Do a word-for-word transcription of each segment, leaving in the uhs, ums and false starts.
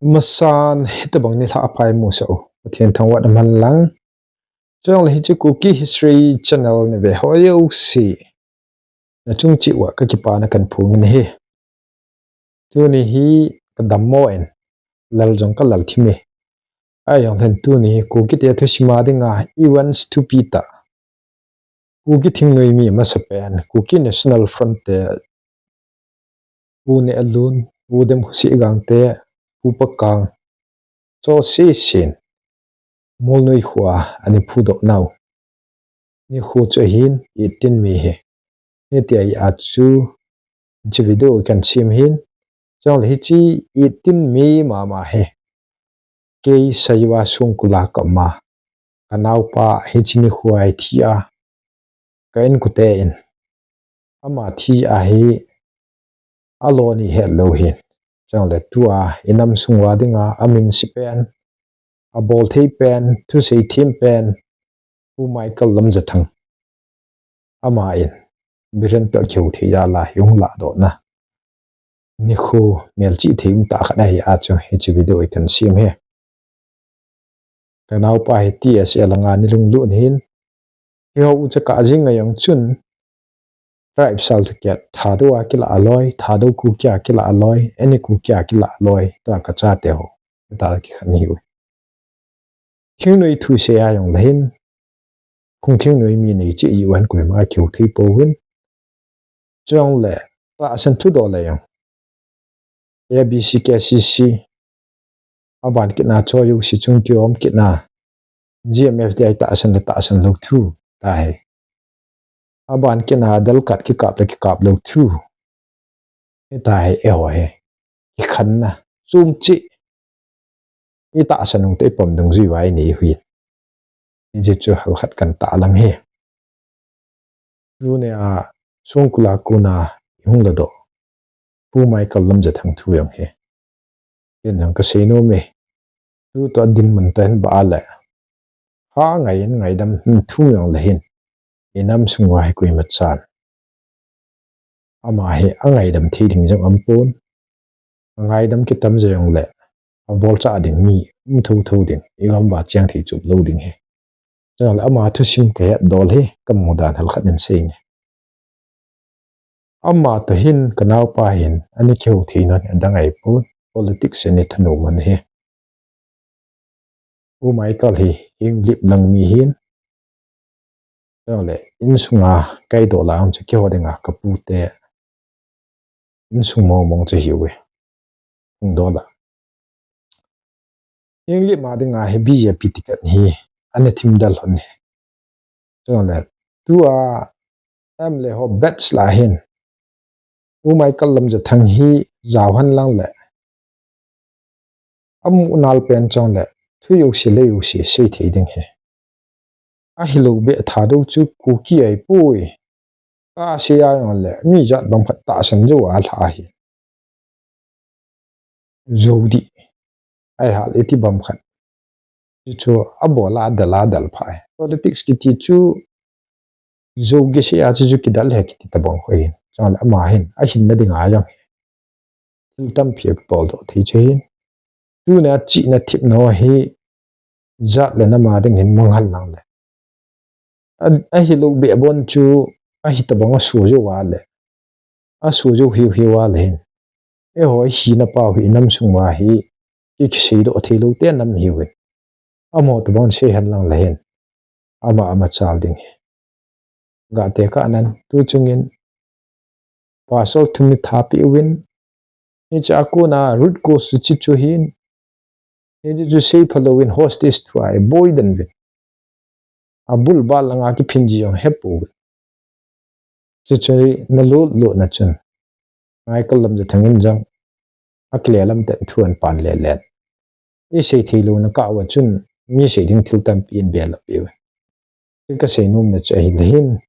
Masan hitobang nilhah a pha imusah u Pathen thangvah in umhen lang. Chuleh hiche Kuki History Channel nave ho jouse nachung cheh uva kakipana kahin phong in ahi. Tuni hi kadammo in, lal jong kalal thim e. Ahijongleh tuni hi Kuki te thusim a dinga events thupi tah, Kuki thingnoi mi masapen, Kuki National Front te, Pu Nehlun, Pu Demkhosih Gangte, Pu Pakang, chosesen Molnoi khoa ana phudoh nau nikho chu ahin, eighteen May hi. Hitia chu hiche video kahin sem hin. Chuleh hiche eighteen May mama hi kei Saiwa Songkul a ka um a, kanaopa hiche nikho a athi a, ka inkote in ama thi ahi, alo ni hetlou hin. Chuleh tua inam sunga dinga amin sepen, abol thei pen, thusei them pen, Pu Michael Lamjathang, ama in Biren toh kihou thei jal a hung lahdohna nikho melchih thei umtah khat ahi a chu hiche video hi kahin sem hi. Kanaopa hi T S A langa ana lunglut in, kihou u chu kajing a jong chun tribe certificate, Thadou a kilah loi, Thadou Kuki a kilah loi, any Kuki a kilah loi, tua kachate ho, tua kikhen ahiuve. Thingnoi thusei a jongleh hin, khung thingnoi mi nei cheh jiu hen, koima kihou thei pouvin. Chuleh tahsan thudoh le jong, A B C, K C C, aban kitna chu jouse chung kiom kitna, G M F D I tahsan le tahsan lou thu tahi. Aban kitna dalkat kikap le kikap lou thu hitahi, eiho hi kikhenna chom cheh, itahsan u toh ipom dungjui uva inei u ahi. Hiche chu halkhat kahin tahlang hi. Tunia Songkul a kona ihung lahdoh Pu Michael Lamjathang thu jong hi ken jong kasei nom e. Tutoh dinmun toh hin bah a leh, ha ngai in ngaidam thum jongleh hin, inam sunga hi koima chan ama hi angaidam thei ding jong aumpon. Angaidam kitam jongleh, abolchah ding mi um thotho ding, igam uva cheng thei chup lou ding ahi. Chuleh ama thusim kahetdol hi kamudan halkhat in sei inge. Ama toh hin kanaopa hin ana kihou theina adang ahipon, politics a ana thanom u ahi. U Michael hi Henglep lang mi ahin. Chuleh insunga kaidoh lai um chu keiho dinga kapute insung mongmong chu ahiuve. Hung doh la, Henglep a dinga hi B J P ticket hi ana thimdel lhon ahi. Chuleh tua M L A ho batch lah hin, U Michael Lamjathang hi jao henlang leh, amu nal pen chuleh thu jouse le jouse sei thei ding ahi. Ahilou beh Thadou chu Kuki ahipoi, kasei a jongleh mi jat bangkhat tahsan jou a lha ahi. Jou dih, ahileh iti bangkhat, chuchu abol a adel a adel pha ahi. Politics kiti chu jou kisei a chu, chu kidel ahi kiti tobang kho ahin. Chuleh ama hin ahinna dinga jong thil tampi akibol doh thei chu ahin. Tunia chihna thepna hi jat le nam a ding hin mang henlang leh, ahilou beh bon chu ahi tobang aso jou a leh, aso jou hiu hiu a leh hin, eiho hina pau hi inam sung uva hi ki, kiseidoh theilou te nam ahiuvin, amaho tobang sei henlang leh hin, ama ama chal ding ahi. Gah tekah nan, tuchungin pasal thum hi thapeh uvin, hiche a kona root cause chu chu ahin, hiche chu seipha louvin hostage thu a iboi den uvin, abul bal langa kiphin ji jong hepouvin. Chuchu hi nalut lutna chun Michael Lamjathang in jong akile lam tah in thu ahin pan lele in, isei theilouna kah uva chun mi sei ding thil tampi in belap peh uve. Chu kasei nomna chu ahileh hin,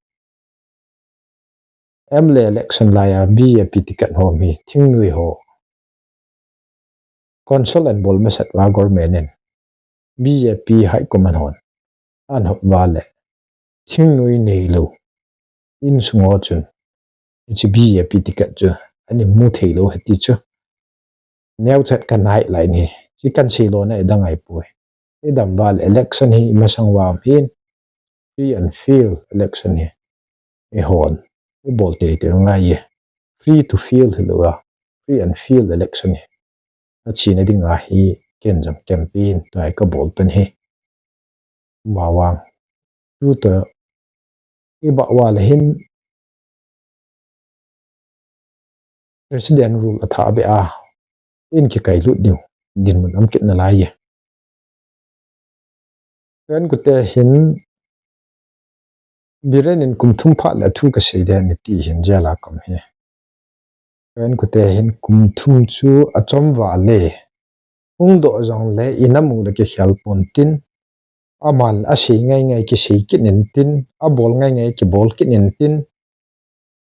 M L A election laiya B J P ticket hom hi thingnoi ho council ahin bol masat uva government in, B J P high command hon ahin hop uva leh, thingnoi neilou insung ho chun hiche B J P ticket chu ana mu theilou ahi ti chu neocha kahin highlight in ahi. Ti kan sei lona i dang ai poi. I dam val election hi i masang vam hin, free and fair election hi i hon i bol tei tei ngai ye. Free to fail hi lo a, free and fair election hi a china ding a hi ken jong campaign tai ka bol pen hi. Mawang tu ta i ba wa le hin President rule a tha be a in ki kai lut diu din mun am kit na lai ye. Ken kute hin Biren in kum thum phat le thu ka sei de ni ti hin jela kam hi. Ken kute hin kum thum chu a chom va le hung do jong le i namu le ki khel pon tin aman a sei ngai ngai ki sei kit nin tin a bol ngai ngai ki bol kit nin tin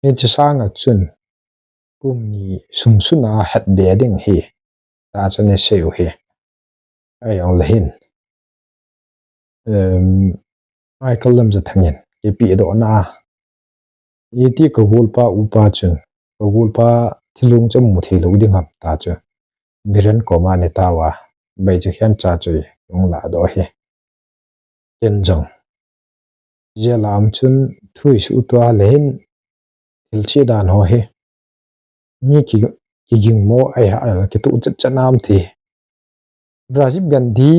ni chi sanga chun kum ni sum suna het be ding hi ta chun e seu hi. Ai ong le hin. Em, ai kalam ja thangin ki pi do na. Iti ka gulpa upa chun ka gulpa thilung cham mu thei lo ding ham ta chu Biren koma ni tawa bai chu hian cha chu ung la do hi. Ken jong jela am chun thui su tua le hin thil chi dan ho hi mi ki ki ging mo ai ha ai ki tu chat chat nam thi. Rajiv Gandhi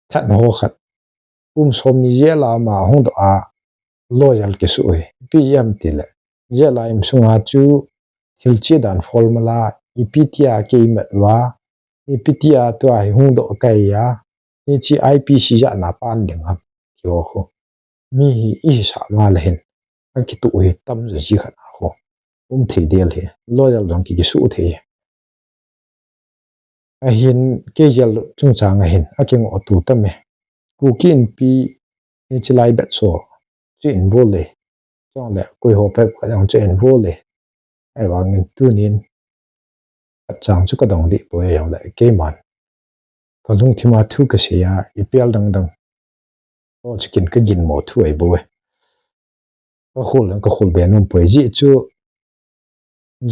that ho khat kum som ni jela ma hung do a loyal ki su hi pi yam ti le jela im sunga chu thil chi dan formula ipi tia kei mat wa ipi tia tua hi hung do kai ya ni chi I P C ja na pan ding a ti ho khu mi hi i sa ma le hin an ki tu hi tam ja ji khat a khu um thei del hi loyal jong ki ki su thei. Ahin kei jel chungchang ahin a kingoh tu tam e. Kuki Inpi ni chi lai bet so chi in bol le. Chong le kui ho pek ka jong chi in bol le. Ai vangin tunin a chang chu ka dong di poi jong le keiman ka lungthima thu ka sei a i pial dang dang. O chikin ka gin mo thu ai bo e. Ka khul ka khul be num poi ji chu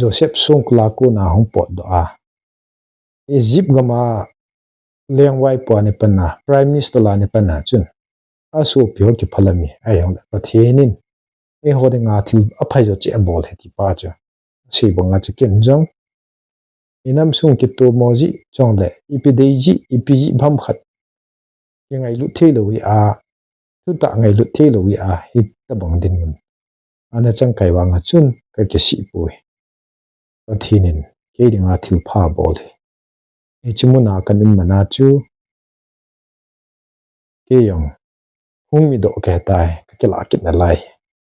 Joseph Songkula kona hung pot do a. Egypt gama lengvai pua ni pana Prime Minister la ni pana chun a sopi ho ki phalami ai hong Pathian in e ho dinga thil a phai jo che a bol he ti pa chu sei banga chu ken jong i nam sung ki to mo ji chong le ipi dei ji ipi ji bham khat ki ngai lut thei lo i a thu ta ngai lut thei lo i a hi ta bang din mun ana chang kai wanga chun ka ki si pui. Pathian in kei dinga thil pha bol hi. Hichi muna kan um mana chu kei jong hung mi do ke tai ka kila kit na lai.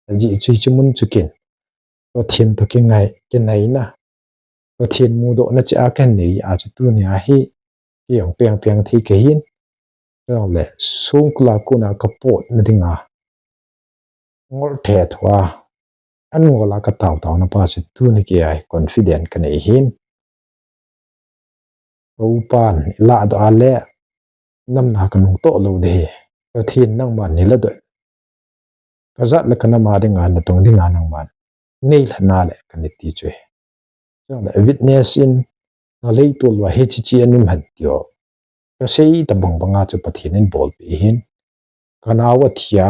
Aji chu hichi mun chu kin Pathian to ki ngai ki nai na Pathian mu do na chi a kan nei a chu tu ni a hi kei jong piang piang thei ka hin. Chong le Songkula kona ka pot na dinga ngol the thua an ngol a ka tau tau na pa chu tu ni ki ai confident ka nei hin. Ka upan i la do a le nam na ka nung to lo de hi. Pathian nangman ni la do. Ka zat le ka nama dinga na tong dinga nangman nei la na le ka ni ti chu hi. Chong le witness in na lei tu lua hi chi chi anim han ti o. Ka sei ta bang banga chu Pathian in bol pi hin. Ka nau a thia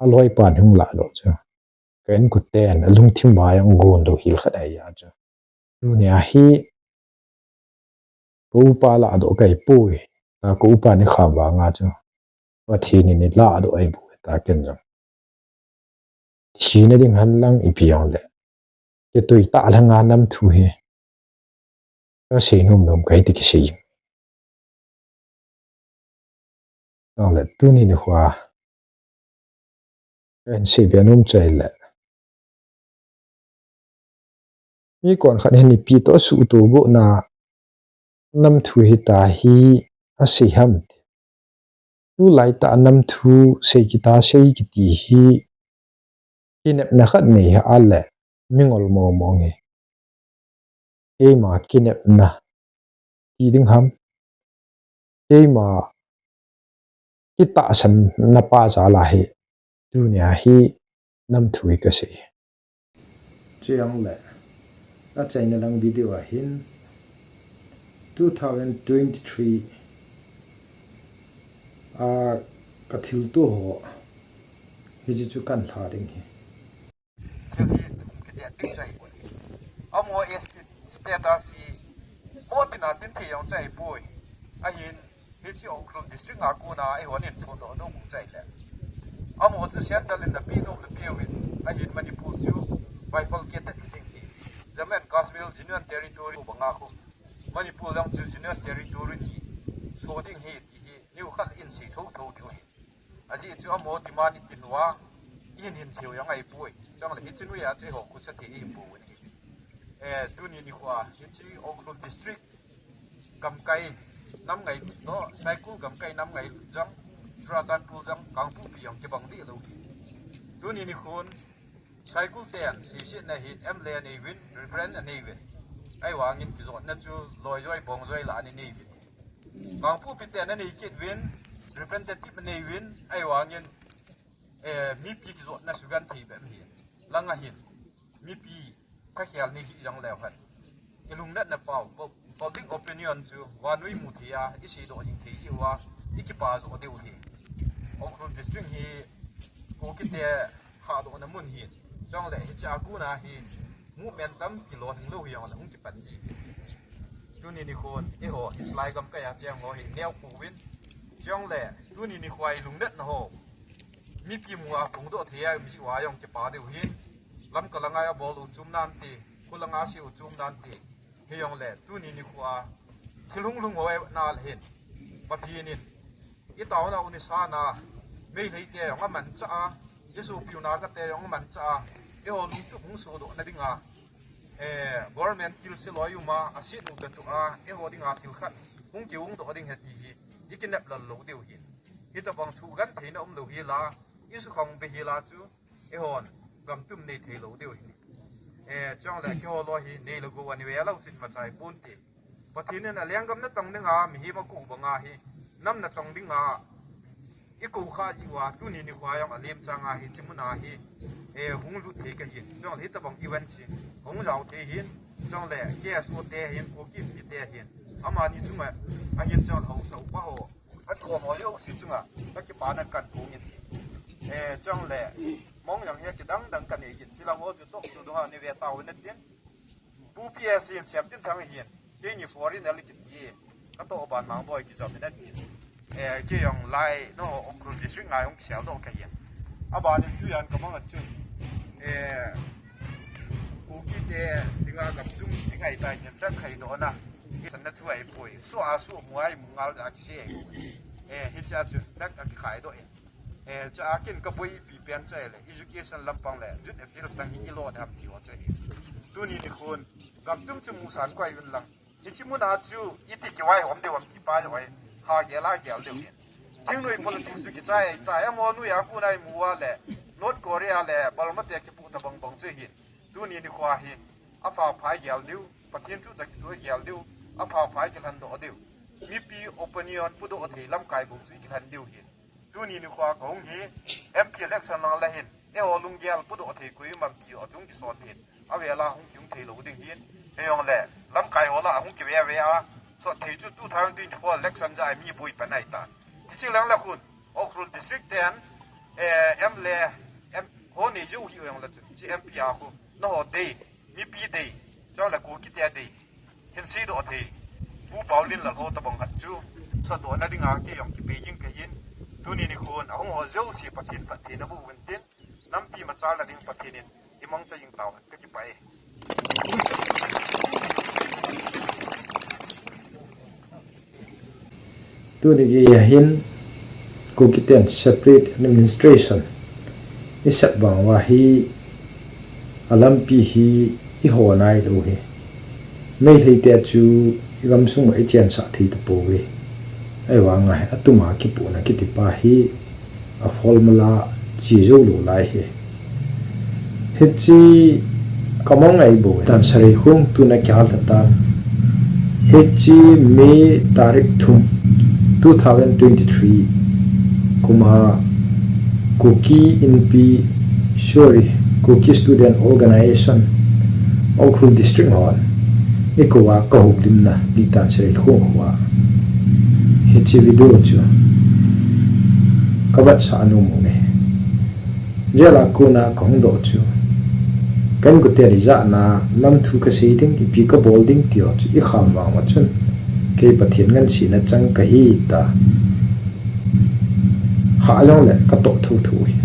a loi pan hung la do chu. Ka en kut ten a lungthim vai ang gon do hil khat ai a chu. Tu ni a hi ka upa la do kai pui. Ta ka upa ni kham vanga chu. Pathian in la do ai bu ta ken jong. Thina ding han lang ipi jong le. Ke tui ta la nga nam thu hi. Ka sei num num kai ti ki sei. Jong le tu ni ni hua. Kan sei be num chai le. Mi kon khat hin ipi to su tu bu na nam thu hi ta hi a sei ham. Tu lai ta nam thu sei ki ta sei ki ti hi. Ki nep na khat nei ha a le mi ngol mo mo nge. Keima ki nep na ti ding ham. Keima ki ta san na pa cha la hi. Tu ni a hi nam thu hi ka sei. Chiang le a chaina lang video a hin Two thousand twenty-three a ka thilto ho hiche chu kan lha ding hi. Thil hi thum kiti a ding chai poi. Amaho S T status hi mo tina tin thei jong chai poi. Ahin hiche Ukhrul district a kona eihon in thondoh nom chai le. Amaho chu central in na pi nom le piu in. Ahin Manipur chu bifurcated ding hi. Jammu and Kashmir Union Territory banga khu Manipur jong chu Union Territory ni so ding hi ti hi niu khat in sei thotho diu hi. Ajeh chu amaho demand i tin uva, i hin hin thei u jong ahi poi. Chule hiche noiya chu eiho khusa thei i hin bol u ahi. Eh, tuni nikho a, hiche Ukhrul district gamkai nam ngailut toh, Saikul gamkai nam ngailut jong, Churachandpur jong, Kangpokpi jong kibang deh lou hi. Tuni nikhon, Saikul ten, seisetna hin M L A anei uvin, Reverend anei uvin. Ahivangin kijotna chu loijoi bongjoi lah a anei uvin. Kangpokpi ten anei kit uvin, representative anei uvin, ahivangin, eh, mipi kijotna sugenthei bep ahi. Langa hin, mipi khakhel ni hi jong leu hen. I lungnatna pau, pu-, public opinion chu vannoi mu thei a, i seidoh jing thei jeh uva, i kipa joh diu hi. Ukhrul district hi Kukite khahdohna mun ahi. Chule hiche a kona hi movement tampi lolhing lou hi jongle hung kipan ji hi. Tuni nikhon eiho, hiche lai gamkai a cheng ho hi neo pouvin. Chule tuni nikho a i lungnatna ho mipi mu a phongdoh thei a um jeh uva jong kipa diu hin. Lamka langa abol u chu um nante, khulanga sei u chu um nante. Hijongle tuni nikho a thil hunglhung ho a i vet na le hin, Pathen in i taona u ni sana, Meitei te jong amanchah a, i sopi u Naga te jong amanchah a, eiho lungtup hung sodohna dinga, eh, government thilse loi um a, aset u betup a, eiho dinga thil khat hung kihung doh ding ahi ti hi i kinep lal lou diu hin. Hitobang thu gentheina um lou hi la, i sukhang be hi la chu, eihon gam tum nei thei lou diu ahi. Eh, chule keiho loi hi nei le gou a ni ve lou chin machai ponte. Pathen in alenggam na tong dinga, mihem akou banga hi, nam na tong dinga, i kou kha jeh uva, tuni nikho a jong alem chang a hiche mun a hi, eh, hung lut thei kahin. Chule hitobang event hi hung jao thei hin, chule K S O te hin, Kuki Inpi te hin, amani chunga, ahin chule haosa upa ho, athom ho jouse chunga, ka kipana kan phong in. Eh, chule, mong jong hi kidang dang ka nei in, chilang ho chu toh chu dunga ni ve tao na tin. Pu P S in Siamtinthang hin, keini foreigner le kiti, ka toh ban Mangboi kijom in atin. Eh, kei jong lai, no, Ukhrul district ngai hung kisel doh kahin. Abanin tujan ka mang a chun, eh, Kukite dinga gam tum ding ahi tai tin, tak khai doh na. Hisan na thu ahi poi. Su a su mu ahi mu ngal a kise. Eh, hiche a chu tak a kikhai doh e. Eh, cha a kin ka boi ipi pen cha le, education lampang le, youth affairs lang hi i lo dam ti ho cha hi. Tuni nikhon, gam tum chu mu san koi un lang. Hiche mun a chu, iti kivaihom diu ham ti pa jong ahi. Ha gel a gel diu hin. Thingnoi politics chu kichai, chai amaho noi a kona i mu uva le, North Korea le, Burma te kipu ta bang bang chu hin. Tuni nikho a hi, apha pha i gel diu, Pathen thu toh kitoh i gel diu, apha pha i kilhen doh diu. Mipi opinion pudoh thei lamkai bou chu i kilhen diu hin. Tuni nikho a ka hung hi, M P election lang le hin, eiho lunggel pudoh thei koi um am ti ho chung kisol hin. Avel a hung kihung thei lou ding hin. Hijongle, lamkai ho lah a hung kive ve a, sot thei chu two thousand twenty-four election ja a mi boi pan ahi tan. Hiche lang le khun, Ukhrul district ten, eh, M L A, M, ho nei jou hi jongle chu, hiche M P a khu, nangho dei, mipi dei, chule Kukite dei, hin seidoh thei, Pu Paolinlal ho tobang khat chu, seidoh na dinga kei jong kipe jing kahin, tuni nikhon, ahung ho jouse Pathen phattheina boh uvin tin, nampi machalna ding Pathen in, i mangcha jing tau hen, ka kipah e. Tuni gei a hin Kukiten separate administration i sep vang uva hi a lampi hi i ho nai lou hi. Meitei te chu i gamsung uva i chensah thei tapouve. Ahivang a hi a tuma kipuhna kiti pa hi a formula chi jou lou lai hi. Hiche ka mong ahi bou. Tan Sareikhong tuna kihal lha tan. Hiche May tarik thum, two thousand twenty-three kum a Kuki Inpi, sorry, Kuki Student Organization, Ukhrul District hon Nikho a kahoulimna, nidan Saikho kho a hiche video chu kavetsah nom u ahi. Jail a kona kahung doh chu, ka inkoten ijat na lamthu kasei ding, ipi kabol ding ti ho chu ikham vang uva chun, kei Pathen ngansena chang kahi tia hah jongle katoh thotho ahi.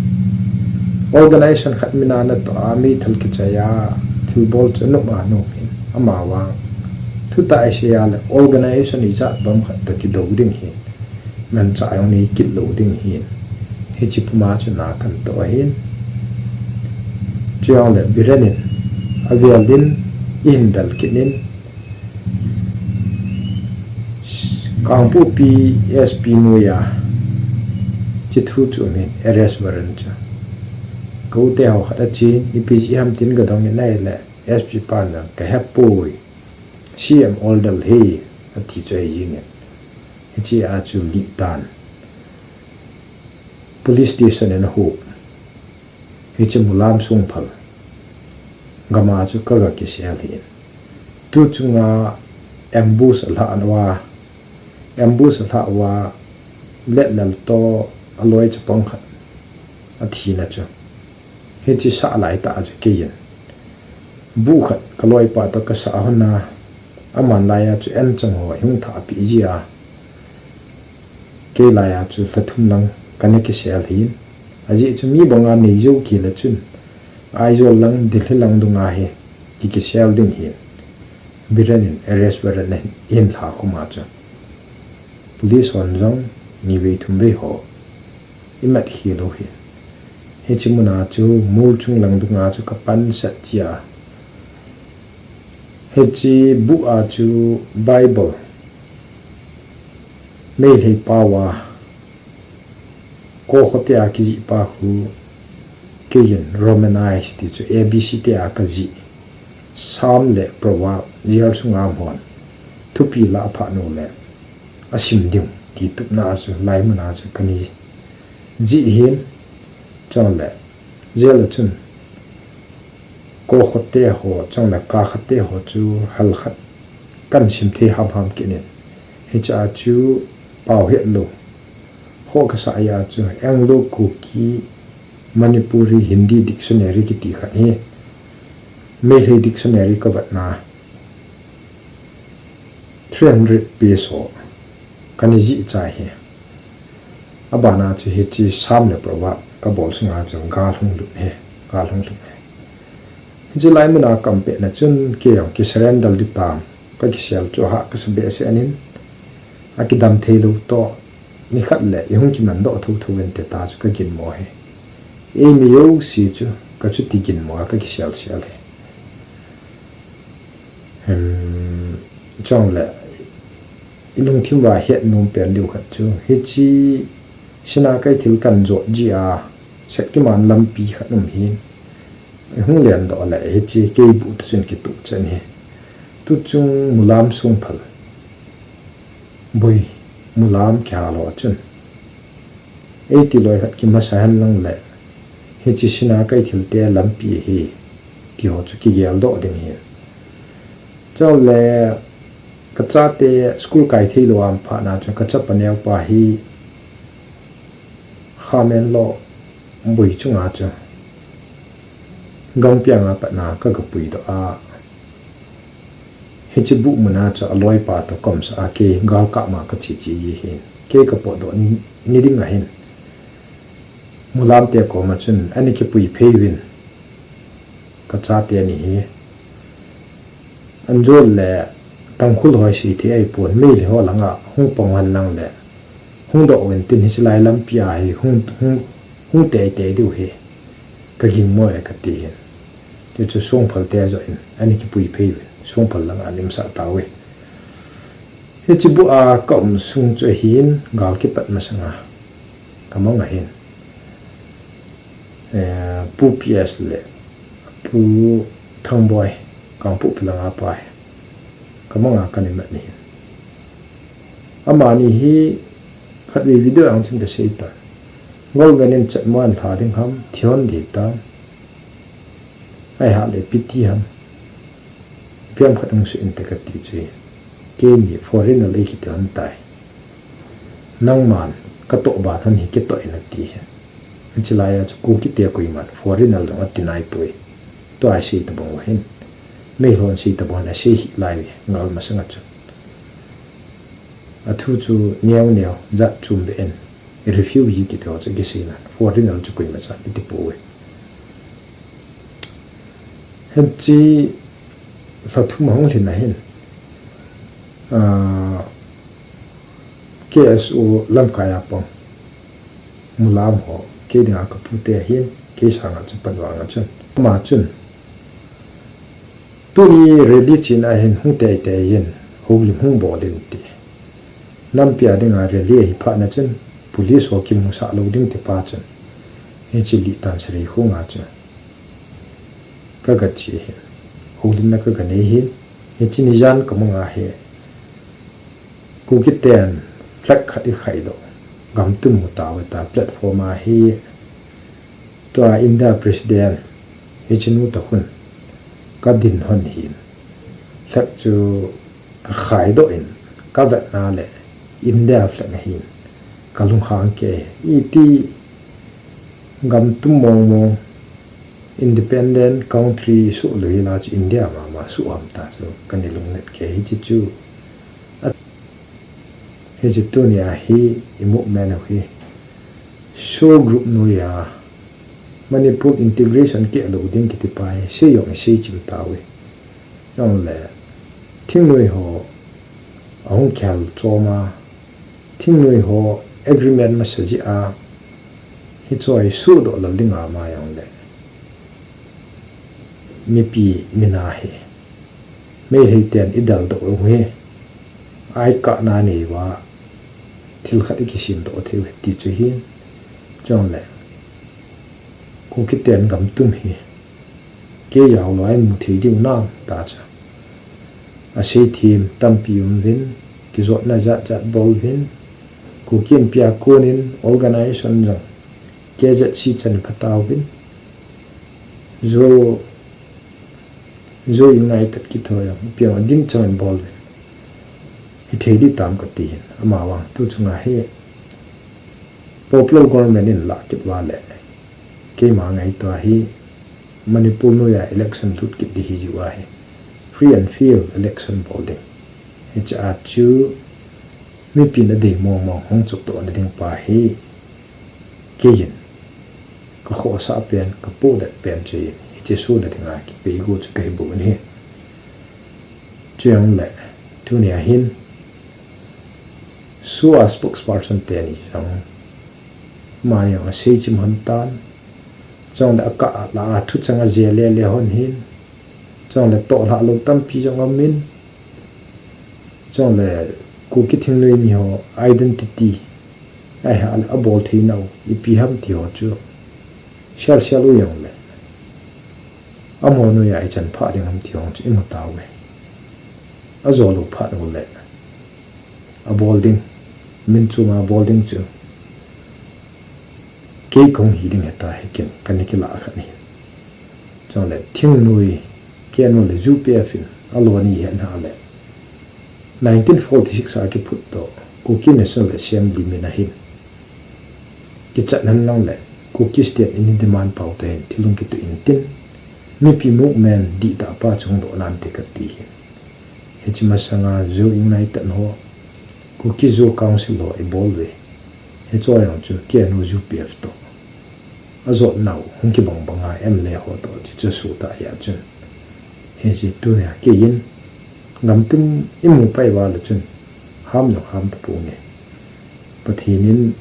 Organization khat mina natoh a meithal kichai a thilbol chu anom anom ahin, amavang thutah isei a le organization ijat bang khat toh kidou ding ahin, manchah jong nei kit lou ding ahin, hiche puma chu na katoh ahin. Chujongle Biren in avel in eihin del kit in, Kangpokpi S P noiya hiche thu chu um in, arrest warrant chu, ka u te ho khat achen, ipi jeh ham tin kadong in ahile, S P pan jong kahepoi, C M order ahi, ati chu ahi jeng in. Hiche a chu lih tan police station in ahop. Hiche Mulam Songphal gam a chu kaga kisel ahin. Tu chunga ambush alhah uva, ambush alhah uva, Letlal toh aloi chapang khat athina chu, hiche sah laitah a chu keiin buh khat kaloipa toh kasah hon a, aman laiya chu anchang ho ahung thahpeh jeh a, kei laiya chu lha thum lang kana kisel ahin. Ajeh chu mi banga nei jou kit le chun, Aizawl lang, Delhi lang dunga hi ki, kisel ding ahin. Biren in arrest warrant ahin lhakhum a chu, police hon jong nivei thumvei ho imat khel u ahin. Hiche muna chu Molchung lang dunga chu kapansat jeh a, hiche buh a chu Bible Meitei pao a, Ko khote a kijih pa khu keiin Romanized ti chu A B C te a kajih, Psalm le Proverb jail sunga um hon thupi lah a phat uleh asim diu ti tupna a chu laimun a chu kana jih ahin. Chule jail a chun Ko khote ho chule Ka khote ho chu halkhat kahin sim thei hamham kit in, hiche a chu pao hetlou ho kasah a chu Anglo Kuki Manipuri Hindi Dictionary kiti khat hi, Meitei Dictionary kavetna three hundred page ho kana jih chai ahi. Abana chu hiche Psalm le Proverb kabol sunga chu gal hung lut ahi, gal hung lut ahi. Hiche laimun a kaum petna chun kei jong kisurrender ding tam, kakisel chu ahah kasa behseh in, akidam theilou toh nikhat le ihung kimandoh thotho uvin ti ta chu kaginmo ahi. Eimi jouse chu kachuti ginmo a kakiselsel ahi. Chule ilungthim uva hetnom pen diu khat chu, hiche Sinakeithel kahin jot jeh a Shaktiman lampi khat um ahin, ihung lendoh le hiche kei buh toh chun kituh chan ahi. Tuchung Mulam Songphal, Boi Mulam kihal ho chun, eiti loi khat kimasa henlang le hiche Sinakeithel te lampi ahi ti ho chu kigeldoh ding ahin. Chule kachate school kai theilou a um phat na chu kachapa neopa hi Khamenlok boi chunga chu Gampiang a patna kaga puidoh a, hiche buh muna chu aloipa toh kaumsah a kei galkap ma kache che ji ahin, kei kapotdoh ni ding ahin, Mulam te koma chun ana kipui phei uvin, kachate ni hi, anjol le Tangkhul ho isei thei ahipon, Meitei ho langa hung pang henlang le hung doh uvin tin, hiche lai lampi a hi hung, hung, hung teitei diu ahi, kaginmo e kati ahin. Chuchu Songphal te joh in ana kipui phei uvin, Songphal langa ana umsah tauve. Hiche buh a kaum sung chu ahin, gal kipat masanga kamang ahin, Pu P S le Pu Thangboi, Kangpokpi langa pa hi kamanga kana mat ahin. Amani hi khatvei video a jong chun kasei tan, government in chatmo ahin lha ding ham, thi hon ding tam, ahiloule ipi ti ham, Piam khat hung suh inte kati chu. Keini foreigner le kiti hon tai. Nangman katoh ban hon hi kitoh in ati hi. Hiche laiya chu Kukite koiman foreigner jong ati naipoi. Tua asei tabang uva hin. Meilhon sei tabang uva asei hih lai uve, gal masanga chu. Athu chu neo neo, jat chom beh in, refugee kiti ho chu kisei nan, foreigner chu koima chan iti pouve. Hiche lha thum ahung lhin ahin, ah, K S O lamkai a pang, mulam ho, kei dinga kapute ahin, kei sanga chu pan vang a chun. Ama chun, tuni rally china hin hung teitei in, houlim hung bol in ti. Nampi a dinga rally ahi phat na chun, police ho kimusah lou ding ti pa chun. Hiche Litan Sareikhong a chun. Ka ga che hin. Houlimna ka ga nei hin. Hiche ni jan ka manga hi. Kukiten flag khat i khai doh. Gam tum mu tauve ta platform a hi. Tua India President. Hiche nu toh khun. Ka din hon hin. Flag chu ka khai doh in. Ka vet na le. India flag ahin. Ka lunghang kei. Iti gam tum mong mong. Independent country suh lou hi la chu India mama suh ham ta chu ka ni lungnet kei hiche chu. A, hiche tunia hi i movement u hi SoO group noiya Manipur integration keh lou ding kiti pa hi sei jong i sei chim tauve. Jong le thingnoi ho ahung khel chom a Thingnoi ho agreement masa jeh a, hiche hi suhdoh lal ding ama jong le. Mipi min a hi. Meitei ten i daldoh u hi. Ai ka na nei uva. Thil khat i kisim doh thei u hi ti chu hin. Chong le. Kuki ten gam tum hi. Kei jao lou a i mu thei diu nam ta chu. A sei thim tampi um uvin, kijotna jat jat bol uvin, Kuki Inpi a konin organization jong K Z C chan pha tauvin, Zo, Zo United kiti ho jong, ipi jong a din chang in bol uvin. Hi thei di tam ka ti hin, ama vang tu chunga hi popular government in lah kit uva le, keima ngaito a hi, Manipur noiya election lut kit di hi jiu ahi. Free and fair election bol ding. Hiche a chu mipin adei mong mong hung chukdoh na ding pa hi. Keiyin. Ka khohsah pen, ka pohdet pen chu hi. Hiche SoO na dinga kipei go chu ka hi bou in hi. Chujongle, tunia hin. SoO a spokesperson teni jong. Amani jong asei chim hon tan. Chule akah a la a thucheng ajih le le hon hin. Chule tohlhah lou tampi jong aum in. Chule Kuki thingnoi mi ho identity. Ahi a le abol thei nau. Ipi ham ti ho chu. Sial sial u jongle. Amaho noiya ichan phah ding ham ti ho chu imu tauve. Ajo lou phat u le. Abol ding. Min chunga bol ding chu. Kei kong hi ding heta hi ken, ka ni kila khat ni. Chule thingnoi, K N O le U P F in, alo ni hen ha le. Nineteen forty-six a kiphut to, Kuki National Assembly min a hin. Kichat nan lang le, Kuki State in demand pau te hin, thilung kitu in tin. Mipi movement di ta pa chung do nan te ka ti hin. Hiche masanga Zo United ho, Kuki Zo Council ho i bol ve. Hiche jong chu K N O U P F to. Ajot nau, hung kibang banga M L A ho to, chi chu su ta ya chun. Hiche tunia keiyin, gam tum imu pai uva le chun, ham jong ham ta pu nge. Pathen in,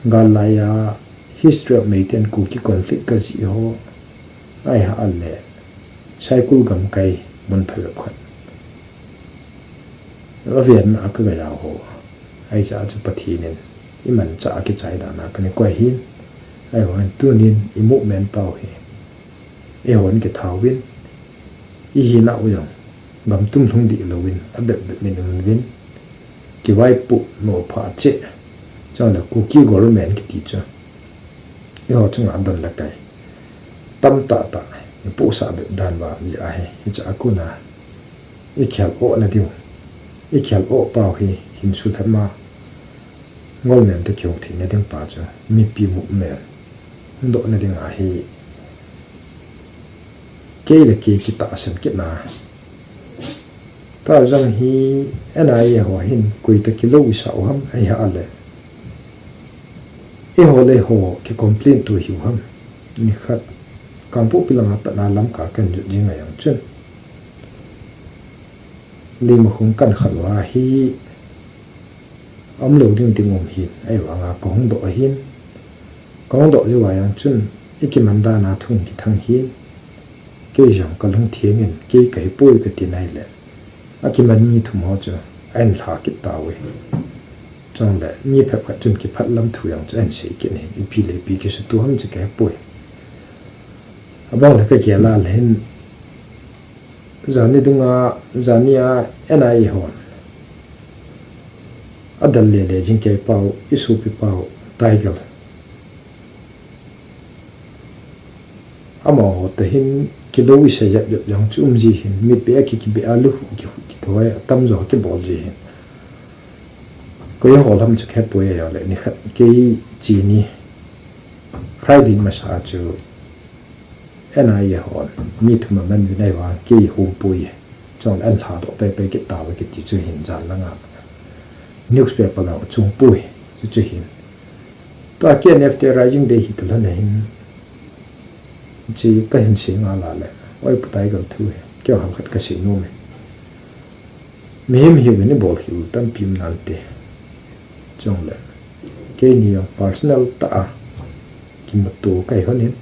gal laiya, history of Meitei and Kuki conflict ka ji ho, ai ha a le, Saikul gamkai mun phabep khat. Aven a ka ga jao ho. Ahi cha chu Pathen in iman cha a kichai dan a ka ni koi hin. Ahi vang tunin i movement pau hi. Eihon kithauvin. I hinau jong. Gam tum lhung dih louvin. Abep bep min um uvin. Kivaipoh nopha cheh. Chule Kuki government kiti chu. Eiho chunga don le kai. Tam tah tah. ipohsah bep dan uva mi ahi. Hiche a kona ikhel ohna diu, ikhel oh pau hi hin sulhama ngolmen te kihou theina ding pa chu mipi movement hungdohna ding ahi. Kei le kei kitahsan kitna. Tua jong hi N I A ho hin koi ta kilou isah u ham ahi a le, eiho le eiho kicomplain to hiu ham. Nikhat Kangpokpi langa patna Lamka kan jot jing a jong chun, Leimakhong kan khat uva hi umlou ding ding um hin, ahivanga kahung doh ahin. Kahung doh jou a jong chun, ikiman dan a thu kithang hin, kei jong kalung theng in, kei kahi poi kati nai le, akiman mi thum ho chu ahin lha kit tauve. Chule mi phabep khat chun kiphat lam thu jong chu ahin sei kit in, ipi le ipi kisuto ham chu kahe poi. Abang le kagel a le hin, jani dunga, jani a N I A hon adel lele jing kei pau, isopi pau, Tiger. Amaho toh hin kilou isei jep jep jong chu um ji hin, mitbeh a ki, kibeh a luhu kihu kithoi, atamjo kibol ji hin. Koi hol ham chu kahe poi a le, nikhat kei chini Friday masa chu N I A hon mi thum aman uvin ahivang kei hung poi. Chule ahin lha doh pai pai kit tauve kiti chu hin jan langa newspaper lang chung poi. Chu chu hin. Tua K N F te Rising Day hi talhon a hin, chi kahin sei ngal a le, oi Pu Tiger thu hi, kei hal khat kasei nom e. Mihem hiuvin ibol khel u tampi um nante. Chule, keini jong personal tah a kimuto kahi hon in,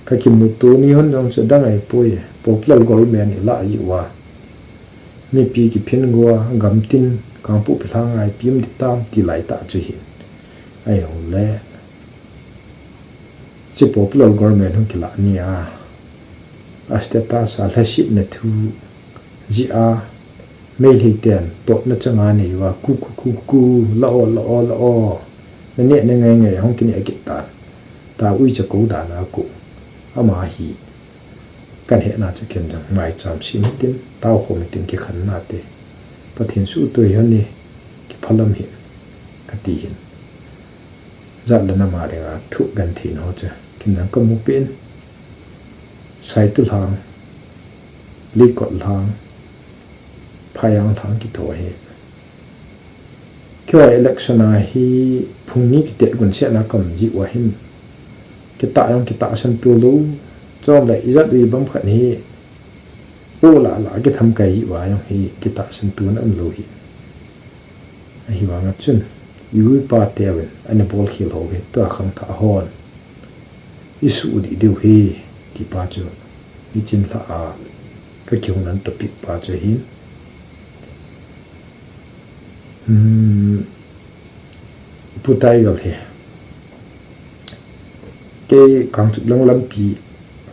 kakimuto ni hon jong chu adang ahipoi, popular government ilah ji uva, mipi kiphin gua, gamtin, Kangpokpi lhanga ipi um ding tam ti lai tah chu hin. Ahijongle, hiche popular government hung kilah ni a, a status a lhasetna thu jeh a, Meitei ten totna chang a nei uva, ku, ku, ku, ku, la o, la o, la o, naneh na ngai ngai hung kineh kit tan. Tao uicha kou dan a kou. Ama hi kahet na chu ken jong maicham sem hitin, taokhom hitin, kikhenna te Pathen suhtoh hih un, kiphalam hih in kati hin. Jat le nam a dinga thu genthei ho chu ken jong kamu peh in, Saitu lhang, Likot lhang, Phayang lhang kiti ho hi, keiho election a hi phung ni kitet gunsetna kaum ji uva hin, kitah jong kitahsan to lou, chule ijat ui bang khat hi, po lah lah kitham kai ji uva jong hi kitahsan tona umlou hi. Ahivanga chun, i u i pa teuvin ana bolkhel ho hi tua khangthah hon isuh dih diu hi, ti pa chu ichin lhah a kakihou nan topic pa chu ahin. Hmm, Pu Tiger hi, kei Kangchup lang lampi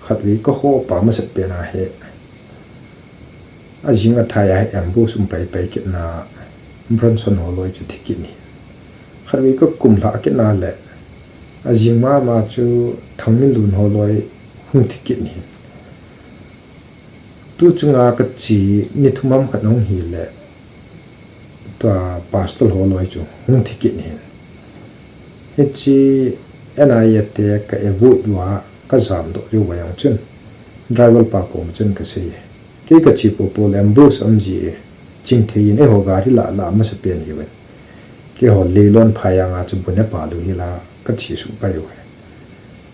khatvei kaho pa masat pen a hi, ajing athai a hi ambush um pai pai kitna, Bronson holoi chu thi kit in. Khatvei kakum lhah kitna le, ajing mama chu Thangminlun holoi hung thi kit in. Tu chunga kache ni thum ham khat hung hile, tua pastor holoi chu hung thi kit in. Hiche N I A te ka avoid uva kajam doh diu va jong chun, driver pa koma chun kasei, kei kache popo le ambush um ji e, chingthei in eiho gari lah lah masa pen hiuvin, keiho Leilon Phayang a chu bu ne pa lou hila kache suh pai u hi.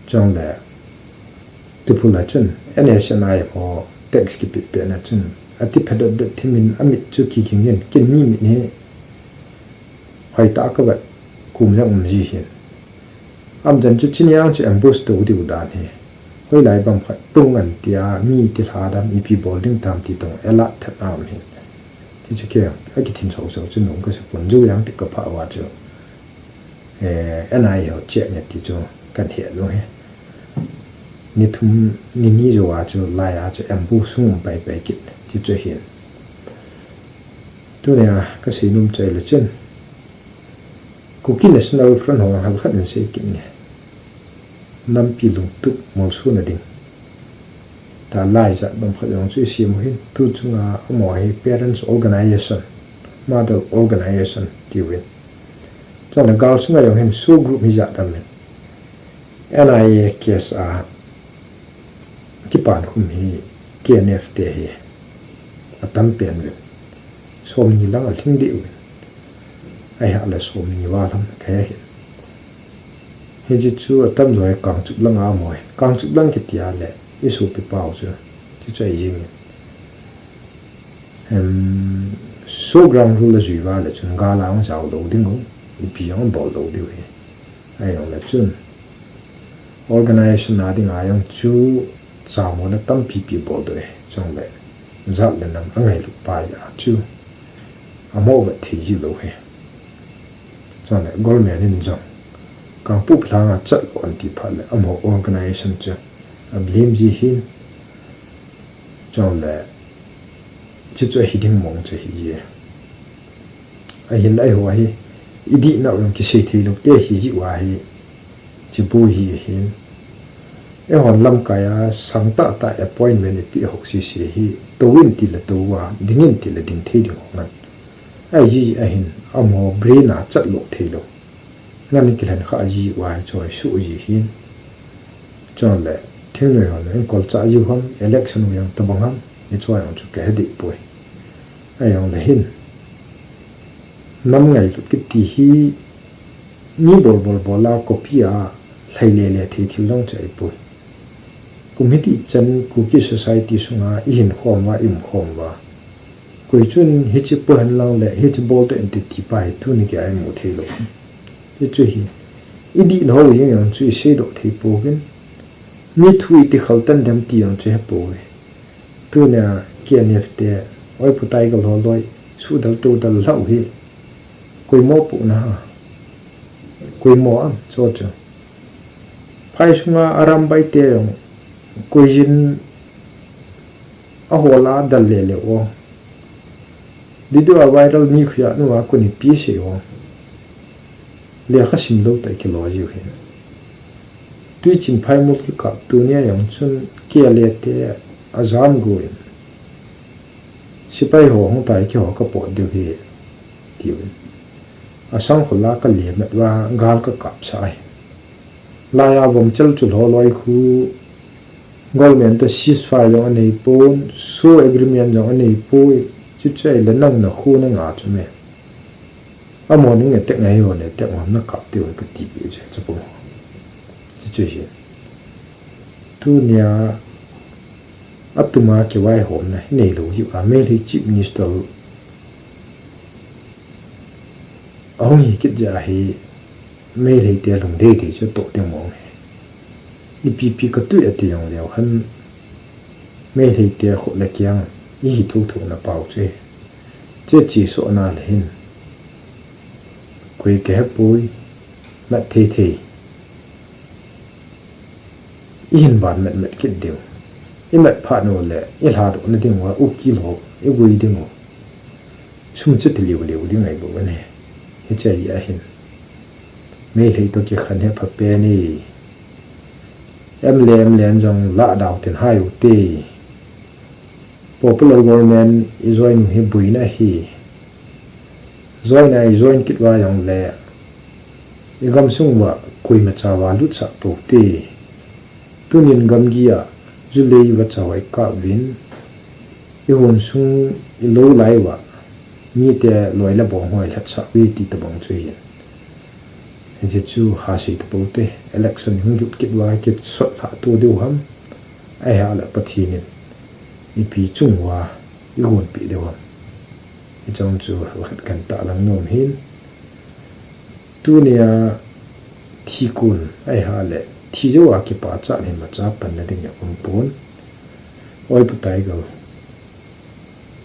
Chule, Tupul a chun, N S N I ho tax kipeh peh na chun, ati phe dot dot thimin amit chu kiging in, ken ni mit hi hoitah a kavet kum jong um ji hin. Amjan chu chini a chu ambush to diu dan hi, hoilai bang khat pung an tia, mi tilha dam ipi bol ding tam ti toh alert thet na um hin. Ti chu kei akithin sau sau chu nung kasa pon, jou jeng ti kaphah uva chu, eh, N I A ho check nge ti chu kahin het u hi. Ni thum ni ni jou a chu lai a chu ambush hung um pai pai kit ti chu ahin. Tunia kasei nom chu ahile chun, Kuki National Front ho hal khat in sei kit nge, nampi lungtup molso na ding, Tah lai jat bang khat jong chu i sim u hin, tu chunga amaho hi parents organization, mother organization tiuvin. Chule gal sunga jong hin SoO group hi jat dam in. N I A case a kipan khum hi K N F te hi atam pen uvin. Somni lang alhing deh uvin. Ahi a le somni val ham kahe hin. Hiche chu atamjo hi Kangchup lang a amaho hin. Kangchup lang kiti a le i sopi pau chu. Chuchu ahi jing in. Em, SoO ground rule ajui uva le chun gal a hung jao lou ding u, ipi jong bol lou diu hi. Ahi jong le chun organization a dinga jong chu chamona tampi pi bol diu hi. Chule jat le nam angailut pa a chu amo vet thei ji lou hi. Chule government in jong Kangpokpi langa chat lou anti phat le amaho organization chu a blame ji hin. Chule chuchu ahi ding mong chu ahi ji. Ahin le eiho hi i dihnau jong kisei thei lou te ahi ji uva hi. Chibou hi ahin. Eihon lamkai a sang tahtah appointment i peh hou sese hi, tou in ti le tou uva, ding in ti le ding thei ding ho ngan. Ahi ji ahin, amaho brain a chat lou thei lou. Ngan i kilhen kha ji uva hi chu ahi soh ji hin. Chule, thingnoi hon, in kolcha ji u ham, election u jong tobang ham, hichu jong chu kahe deh poi. Ahi jong le hin. Nam ngailut kiti hi mi bol bol bol a copy a lhai le le thei thil jong chu ahi poi. Kum hiti chan Kuki society sunga i hin khom uva, i um khom uva. Koi chun hiche poi hen lang le, hiche bol toh in ti ti pa hi tuni gei a i mu thei lou. Hichu hi, i dihlou jeng jong chu i seidoh thei pouvin. Mi thu i ti khal tan dem ti jong chu he pouve. Tunia K N F te, oi putai ka loloi, sudal tudal lhau hi. Koi mo pu na ha. Koi mo am, cho cho. Phai sunga Arambai te jong, koi jin a hola dal le le o. Video a viral mi khuya nuva kuni pi se o. Lekha sim lou tai kilo jiu hin. Tui chin phai mul kikap tunia jong chun K L A te ajam go in. Sipai ho hung tai keiho ka pot diu hi, tiuvin. Asang khol a ka le met uva gal ka kap sah ahi. Laiya vom chel chu lho loi khu government to ceasefire jong anei pon, SoO agreement jong anei poi, chuchu ahile nang na khu na nga chu me. Amaho nung attack ngai ho le attack ngam na kap diu ka ti pi chu chapang ho. Chuchu hi. Tunia atuma kivaihomna hi neilou jiu a Meitei Chief Minister ahung hi kit jeh a hi Meitei te lungdei dei chu toh ding mong hi. Ipi pi ka tui ati jong leu hen Meitei te khut le kiang i hi thou thou na pau chu hi. Che chi so na le hin. Koi ka he poi, mat thei thei. I hin van met met kit diu. I met phat u le, i lha doh na ding uva, u kil ho, i gui ding u. Sum chu ti liu liu ding ahi bou ve ne. Hiche ahi ahin. Meitei to kikhen hi pha pen e. M L A, M L A jong lah dau tin hai u te. Popular government i join u hi buina ahi. Join a i join kit uva jong le. I gamsung uva koima cha va lut sah pou te. Tunin gamgi a, ju lei va cha va i kap uvin. I hon sung i lou lai uva. Mite loi le bong ho i lhat sah uve ti tabang chu ahi. Hiche chu ha sei tapou te, election hung lut kit uva kit sot lha tu diu ham, ahi a le Pathen in ipi chung uva i gonpeh diu ham. Hicheng chu halkhat kan tahlang nom hin. Tunia thi kon ahi a le thi jou a kipachat hi imacha panna ding aum pon. Oi pu Tiger.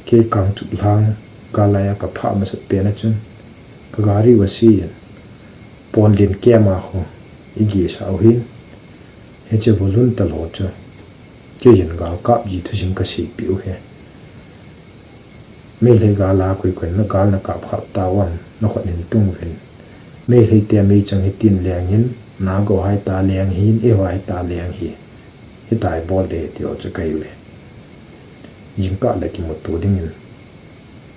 Kei Kangchup lang, gal laiya ka phah masat pen a chun, ka gari va si in, Ponlin camp a khu, i gei sah u hin, hiche volunteer ho chu, kei hin gal kap ji thu jing ka seipeh u hi. Meitei gal a koi koi na gal na kap khap tauvam, na khut in tung uvin. Meitei te meichang hitin leng in, Naga ho hi ta leng hin, eiho hi ta leng hi. Hitia bol de ti ho chu ka hile. Jingkah le kimuto dingin.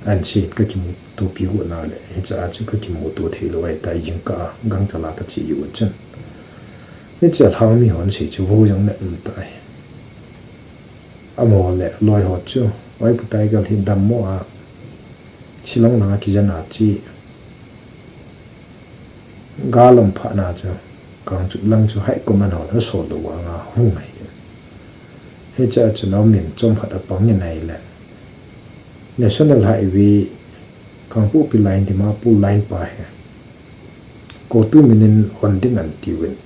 An si ka kimuto pi gu na le. Hicha chu ka kimuto thei lou ahitai jingkah gangchal a ka che u chun. Hiche lhang mi hon sei chu vo jong na um tai. Amaho le loi ho chu. Oi Pu Tiger hi dammo a. Shillong langa kijen a che. Gal um phat na chu, Kangchup lang chu high command hon asol lou vanga hung ahi. Hiche a chu nao min chomkhat apang in ahile. National Highway, Kangpokpi line, Dimapur line pa hi. Kotu minin hon ding anti uvin.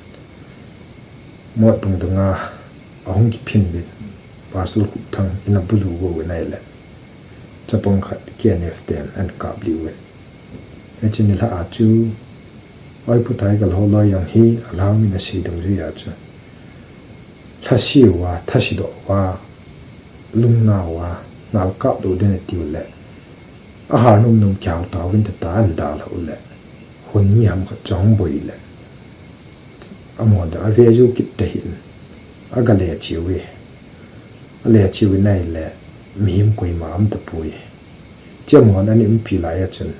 Mot tung dunga ahung kiphin uvin. Pastor Khupthang in abulu uvin ahile. Chapang khat K N F ten ahin kap lih uvin. Hiche nilhah a chu, Oi Pu Tiger ho loi jong hi, alhang min asei dungjui a chu. Lhasi uva, thasi doh uva, lungnao uva, nal kap lou ding ati u le. Ahal nom nom kihal tauvin tita ahin dalha u le. Hun ni ham khat chong boi le. Amaho da ave jou kit tahin. Aga le chiu e. Ale chiu in ahile, mihem koima um tapoi. Chemhon ani umpi lai a chun.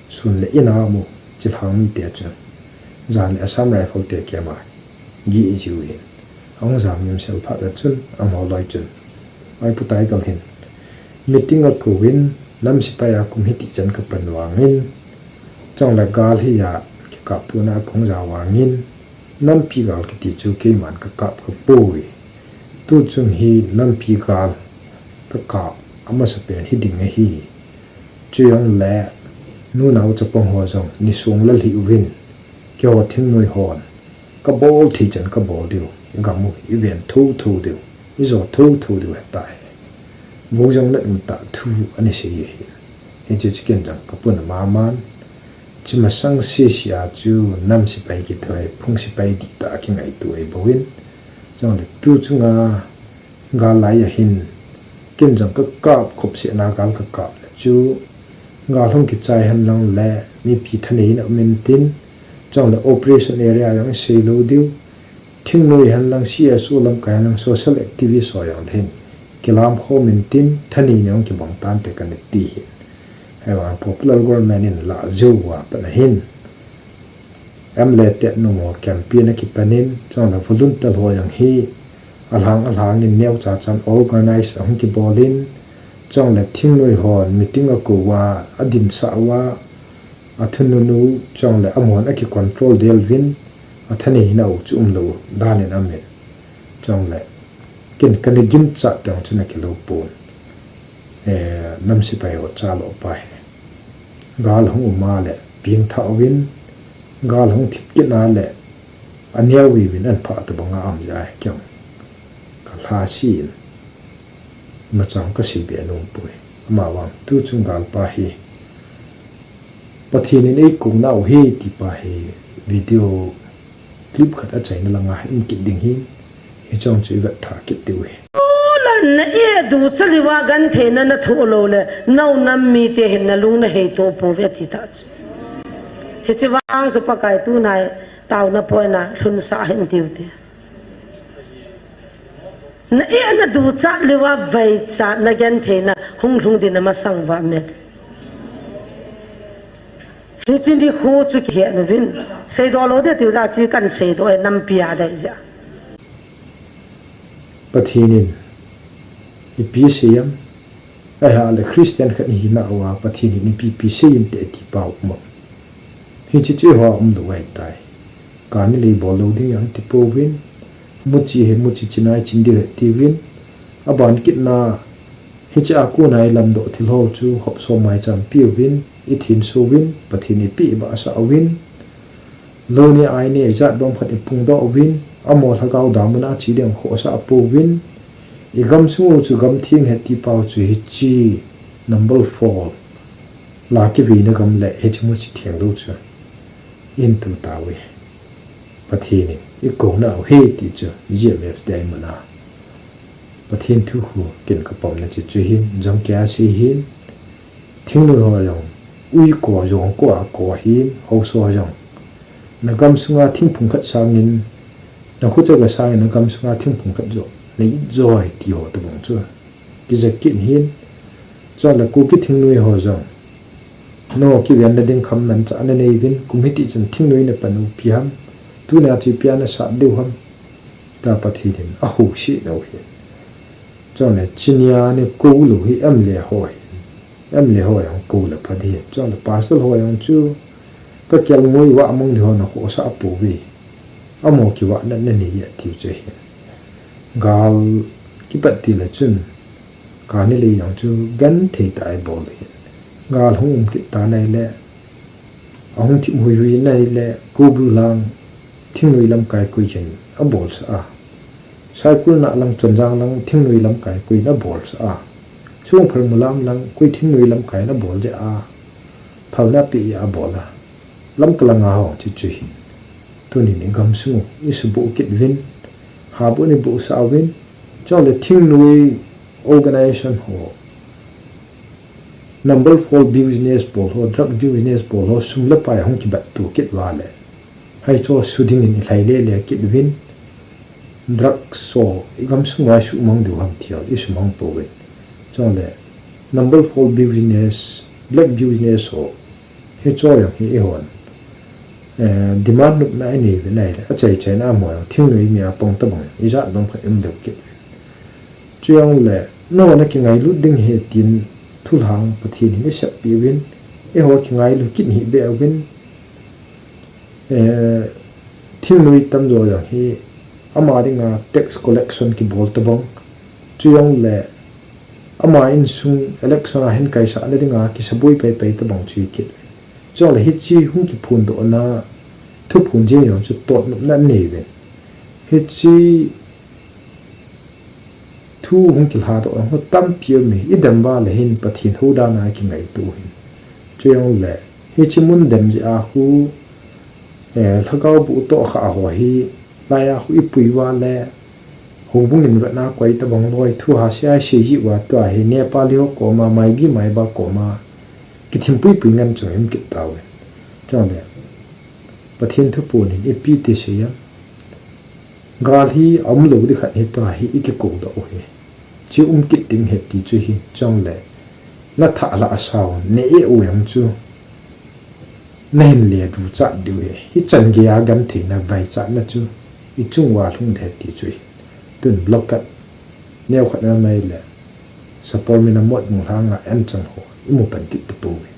Sun le in a mu, chilhang mite chun. Jan le Assam Rifle te kema. Gi i jiu hin. Ahung jam ngim sel phat a chun, amaho loi chun. Oi Pu Tiger hin. Meeting akou in, nam sipai a kum hiti chan kapan vangin. Chong le gal hi a, kikap tuna akong ja vangin. Nampi gal kiti chu keiman kakap kapoi. Tuchung hi nampi gal kakap amasapen hi ding ahi. Chujongle nunao chapang ho jong nisung lalhi uvin. Keiho thingnoi hon. Kabol thei chan kabol diu. Igam u iven thotho diu. Ijo thotho diu heta hi. Vo jong na um ta thu ani sei hi. Hichu chu ken jong kapuna maman. Chumasang sese a chu nam sipai kithoi, phung sipai dihtah a kingaito ahi bou in. Chule tu chunga gal lai a hin, ken jong kakap khop seh na gal kakap le chu, gal hung kichai hen lang le, mipi thaneina um intin, chule operation area jong isei lou diu, thingnoi hen lang, C S O lamkai hen lang, social activist ho jong le hin, kilam khom intin, thaneina jong kibang tante kana ti hin. Hivang popular government in lah jou uva pat ahin. M L A tet nom ho campaign akipan in, chule volunteer ho jong hi, alhang alhang in neocha chan organize ahung kibol in, chule thingnoi hon meeting akou uva, adinsah uva, athunun u, chule amahon akicontrol del uvin, athaneina u chu umlou dan in aum in. Chule, ken kana ginchat teng chu nakilou pon. Eh, nam sipai ho chalo pa hi. Gal hung um a le, pengthah uvin, gal hung thip kit a le, aneo uvin ahin phah tabang a um jeh a hi keiin. Kalhasi in, imacha kasei be nom poi. Amavang, tu chung gal pa hi. Pathen in eikou nau hi ti pa hi video clip khat achaina langa um kit ding hin, hiche jong chu ivet tha kit diu hi. Ola na e ducha liuva gentheina nathoh lou le, nao nam mite hin nalung naheito pouve ati tah chu. Hiche vang chu Pakai tuna hi taona poina lhunsah hih in tiu te. Na e na ducha liuva veichat na gentheina hung lhung ding namasang uva me. Hiche nikho chu kihe uvin. Seidoh lou ding tiu jeh a chu kan seidoh e nampi a dei jeh a. Pathen in ipi asei em? Ahile Christian khat hina uva Pathen in ipi ipi asei inte ti pau um am? Hiche chu eiho a umlou ahitai. Kani lei bol lou ding jong ti pouvin. Muchi hi muchi chinai chin diu ahi tiuvin. Aban kitna hiche a kona ilamdoh thil ho chu hop som mai cham piuvin, ithenso uvin, Pathen in ipi ibahsah uvin. Lou ni ai ni ijat bang khat ipungdoh uvin, amaho lhagao damuna che ding khohsah pouvin, igamsung u chu gamtheng ahi ti pau chu hiche number four. La kiveina gam le hiche muchi thenglou chu. Ihin tu tauve. Pathen in ikou nau hi ti chu G M F te imuna. Pathen thu khu ken kapomna chu chu hin, jong kei asei hin, thingnoi ho jong, ui ko jong ko a ko hin, haosa ho jong. Nagamsunga thingphung khat sangin, nakhucha ga sangin nagamsunga thingphung khat jo. na it jo ahi ti ho tabang chu. Kija kit hin, chule Kuki thingnoi ho jong. No, kiven na ding kham manchah na nei uvin, kum hiti chan thingnoi na pan u ipi ham, tuna chu ipi a na sat diu ham, tia Pathen in ahou sih nau hin. Chule, chunia ni kou lou hi M L A ho hin, M L A ho jong kou le pha ding. Chule, pastor ho jong chu, ka kelngoi vah mang ding ho na khohsah pouve. Amaho kivah na na nei atiu chu hin. Gal kipat tile chun, kani lei jong chu genthei tah a ibol hin. Gal hung um kit ta nai le, ahung thim hui hui nai le, Koubru lang thingnoi lamkai koi hin abolsah a. Saikul na lang Chonjang lang thingnoi lamkai koi in abolsah a. Songphal Mulam lang koi thingnoi lamkai in abol jeh a. Phalna pe a abol a. Lamka langa ho chu chu hin. Tunin i gamsung u, i suboh kit uvin. Habu ni boh sa uvin. Chule thingnoi organization ho. Number four business bol ho, drug business bol ho, sum le pai hung kibat tu kit uva le. Hicho suding in i lhai le le kit uvin. Drug ho, i gamsung uva i sumang diu ham ti ho, i sumang pouvin. Chule, number four business, black business ho. Hicho jong hi i hon. Eh, demand nopna i nei uvin ahile, achai chaina amaho jong, thingnoi mi a pang tabang, ijat bang khat um deu kit uvin. Chujongle, no na kingailut ding ahi tin thulhang Pathen in i seppeh uvin, eiho kingailu kit hih beh uvin, eh, thingnoi tamjo jong hi ama dinga tax collection kibol tabang, chujongle, ama insung election a hin kaisahna dinga kisaboi paipai tabang chu hi kit uvin. Chujongle hiche hung kiphondohna, thuphon jeng jong chu totnopna nei uvin. Hiche thu hung kilhadoh ho tampi um e, i dem uva le hin Pathen houdan a kingaito hin. Chujongle, hiche mun dem jeh a khu, eh, lhagao boh tohkhah ho hi, laiya khu i pui uva le, houbung in vetna koi tabang loi thu ha sei a sei jeh uva tua hi, Nepali ho koma, Maibi Maiba koma, kithimpui pui ngen chu um kit tauvin. Chujongle, Pathen thuphon in ipi ti sei em. Gal hi aumlou ding khat hi tua hi i kikoudoh u hi. Chu um kit ding ahi ti chu hi, chujongle. Na thah lah a sao, na eh u jong chu. Na hin le duchat diu ahi. Hichan geiya gentheina vaichatna chu. I chung uva lhung ding ahi ti chu hi. Tun blockade. Neokhat na mai le. Sapormeina Motbung langa anchang ho. I mu pan kit tapouve.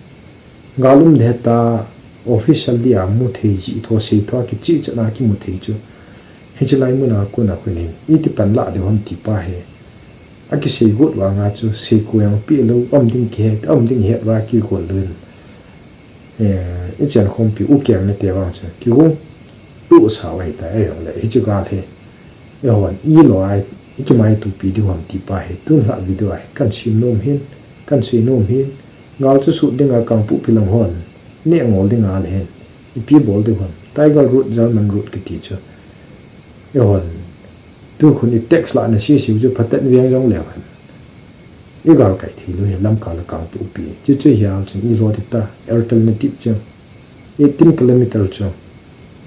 Gal um ding ahi ta official dia mu thei jeh tho sei tho a kicheh chet na kimu thei chu. Hiche lai muna kona khu hin. Iti pan lah diu ham ti pa hi. Akisei got vanga chu sei ko jong peh lou, um ding kihet, um ding het uva kigol lou in. Eh, i chenkhompi u keng nate vang chu. Kigong. Tu sa uva hita, eh, jongle. Hiche gal hi. Eihon, i lo a, i kimaitopi diu ham ti pa hi. Tun lha video a hi. Kan sim nom hin, kan sei nom hin. Gal chu sut dinga Kangpokpi lang hon. Neh ngol dinga le hin. Ipi bol diu ham. Tiger Road, German Road kiti chu. Eihon, tukhun i tax lahna sisiu chu phaten veng jongleu hen. I galkai thei lou hi Lamka le Kangpokpi. Chuchu hi a chun i lo ding ta, alternative chu. Eighteen kilometer chu.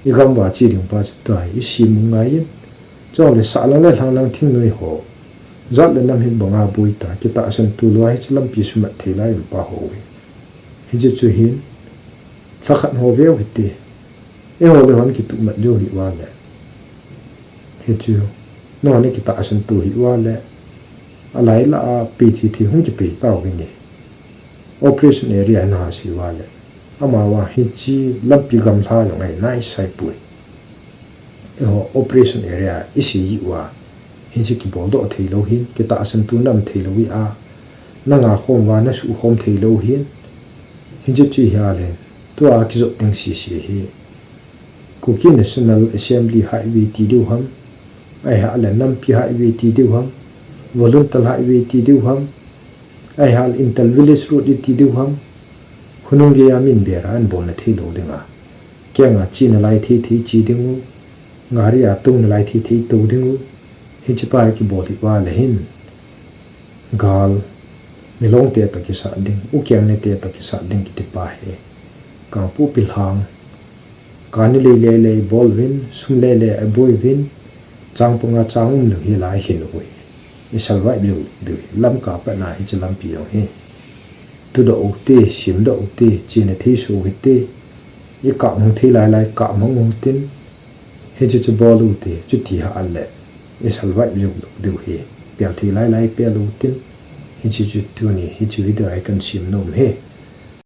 I gam uva che ding pa chu tua hi i sim u ngai in. Chujongle sahlang le lhanglang thingnoi ho. Jat le nam hin banga boi ta, kitahsan tu lou a hiche lampi sumat thei lai um pa ho hi. Hiche chu hin, lhakhat ho veu hite. Eiho le hon kituh mat jou hih uva le. Hichu, nangho na kitahsan tu hih uva le. Alai lah a pei thei thei hung kipei tauvin e. Operation area na ha sei uva le. Ama uva hiche lampi gamla jong ahi nai sai poi. Eiho operation area i sei jeh uva. Hiche kibol doh thei lou hin, kitahsan tu na um thei lou hi a. Na nga khom uva, na suh khom thei lou hin. Hiche chu hi a le. Tua kijot ding sese hi. Kuki National Assembly highway ti diu ham. Ahi a le nampi highway ti diu ham. Volunteer highway ti diu ham. Ahi a le Intel Village Road i ti diu ham. Khonung geiya min bera an bolna thei lou dinga. Kenga chena lai thei thei che ding u. Gari a touna lai thei thei tou ding u. Hiche pa hi kibol hih uva le hin. Gal, milong te toh kisat ding, u keng ne te toh kisat ding kiti pa hi. Kangpokpi lhang, kani lei lei lei bol uvin, sum lei lei aboi uvin, chang panga chang um lou hi lai hin u hi. I salvai biu diu hi. Lamka pat na hiche lampi jong hi. Tudoh u te, simdoh u te, chena thei su u hite. I kap hung thei lai lai, kap mang u tin. Hiche chu bol u te, chuti ha an le. I salvai biu diu hi. Pel thei lai lai, pel u tin. Hiche chu tuni, hiche video a kan sim nom hi.